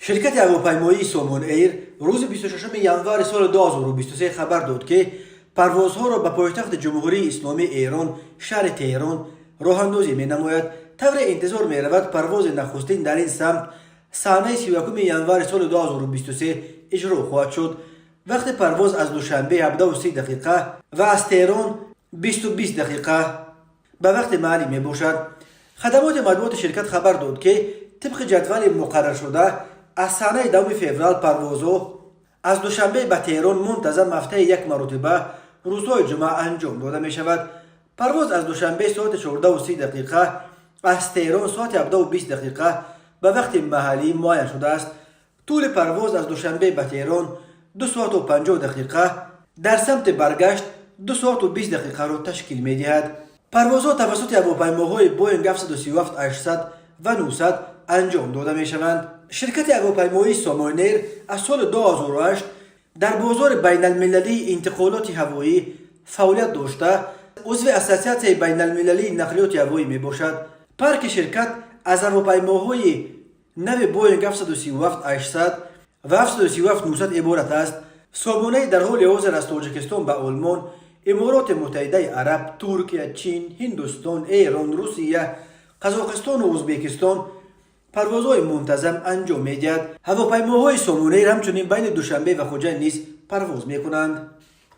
Ширкати ҳавопаймоии Сомон Эйр рӯзи 26 январи соли 2023 хабар дод, ки парвозҳоро ба пойтахти Ҷумҳурии Исломии Эрон, шаҳри Теҳрон, роҳандозӣ менамояд. Тавре интизор меравад, парвози нахустин дар ин самт санаи 31 январи соли 2023 иҷро хоҳад шуд. Вақти парвоз аз Душанбе 17:30 дақиқа ва аз Теҳрон 20:20 дақиқа ба вақти маҳаллӣ мебошад. Хадамоти матбуоти ширкат хабар дод, ки тибқи ҷадвали муқарраршуда аз санаи 10 феврал парвозҳо аз Душанбе ба Теҳрон мунтазам ҳафтаи як маротиба рӯзҳои ҷумъа анҷом дода мешавад. Парвоз аз Душанбе соати 14:30 дақиқа, аз Теҳрон соати 17:20 дақиқа ба вақти маҳаллӣ муайян шудааст. Тӯли парвоз аз Душанбе ба Теҳрон 2 соату 50 дақиқа, дар самти баргашт 2 соату 20 дақиқаро ташкил медиҳад. Парвозҳо тавассути ҳавопаймоҳои Боинг 737 800 ва 900 анҷом дода мешаванд. Ширкати ҳавопаймоии Сомонэйр аз соли 2008 дар бозори байналмилалии интиқолоти ҳавоӣ фаъолият дошта, узви Ассотсиатсияи байналмилалии нақлиёти ҳавоӣ мебошад. Парки ширкат аз ҳавопаймоҳои нави Боинг 737 800 ва 737 900 иборат аст. Сомонэйр дар ҳоли ҳозир аз Тоҷикистон ба Олмон, Имороти Муттаҳидаи Араб, Туркия, Чин, Ҳиндустон, Эрон, Русия, Қазоқистону Ӯзбекистон парвозҳои мунтазам анҷом медиҳад. Ҳавопаймоҳои Сомонэйр ҳамчунин байни Душанбе ва Хуҷанд низ парвоз мекунанд.